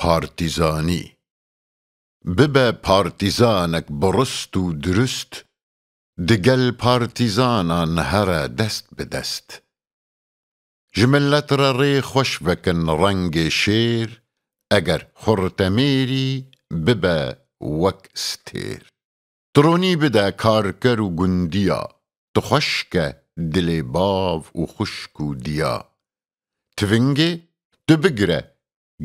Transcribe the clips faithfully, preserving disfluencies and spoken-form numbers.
Partîzanî. Bibe partîzanek bi rist û dirust, digel partîzanan here dest bi dest. Ji milet re rê xweş vekin rengê şêr, eger xurtemêrî bibe wek stêr. Tironî bide karker û gundiya, tu xweş ke dilê bav û xwişk û diya. Tivingê tu bigire,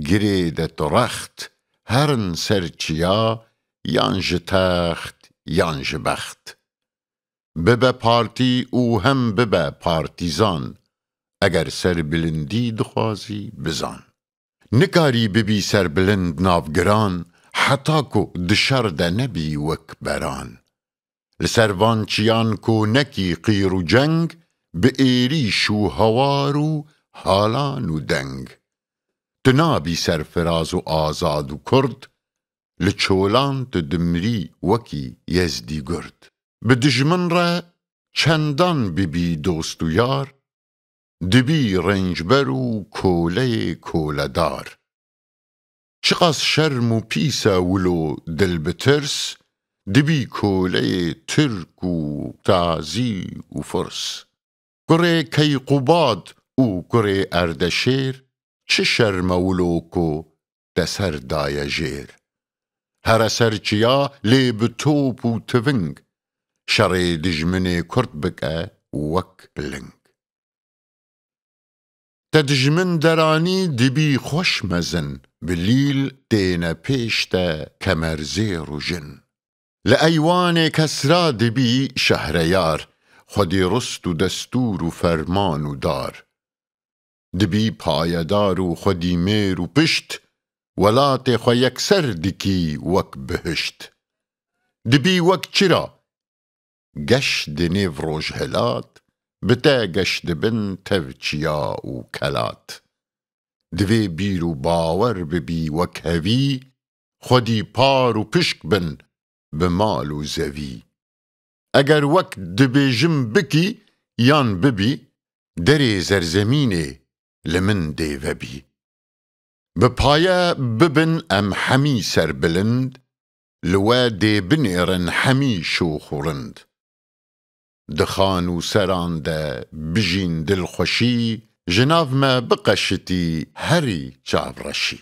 girê de tu rext, herin ser çiya, yan ji text, yan ji bext. Bibe partî û hem bibe partîzan, eger serbilindî dixwazî bizan. Nikarî bibî serbilind nav giran, heta ku di şer de nebî wek beran. Li ser van çiyan ku nekî qîr û ceng, bi êrîş û hewar û halan û deng. Tu nabî serfiraz û azad û kurd, li çolan tu dimrî wekî Yezdî Gurd. Bi dijmin re çendan bibî dost û yar, dibî rencber û koleyê koledar. Çiqas şerm û pîs e wilo dil bi tirs, dibî koleyê Tirk û Tazî û Firs. Kurê Keyqubad û kurê Erdeşêr, çi şerm e wilo ku te ser daye jêr. Here ser çiya lê bi top û tiving, şerê dijminê kurt bike wek ling. Te dijmin deranî dibî xweş mezin, bi lîl têne pêş te kemerzêr û jin. Li eywanê kesra dibî şehreyar, xwedî rist û destûr û ferman û dar. Dibî payedar û xwedî mêr û pişt, welatê xwe yekser dikî wek bihişt. Dibî wek çira, geş di nêv rojhilat, bi te geş dibin tev çiya û kelat. Divê bîr û bawer bibî wek hevî, xwedî par û pişk bin bi mal û zevî. Eger wek dibêjim bikî yan bibî, derê zerzemînê li min dê vebî. Bi paye bibin em hemî serbilind, li we dê binêrin hemî şox û rind. Di xan û seran de bijîn dilxweşî, ji nav me biqeşitî herî çavreşî.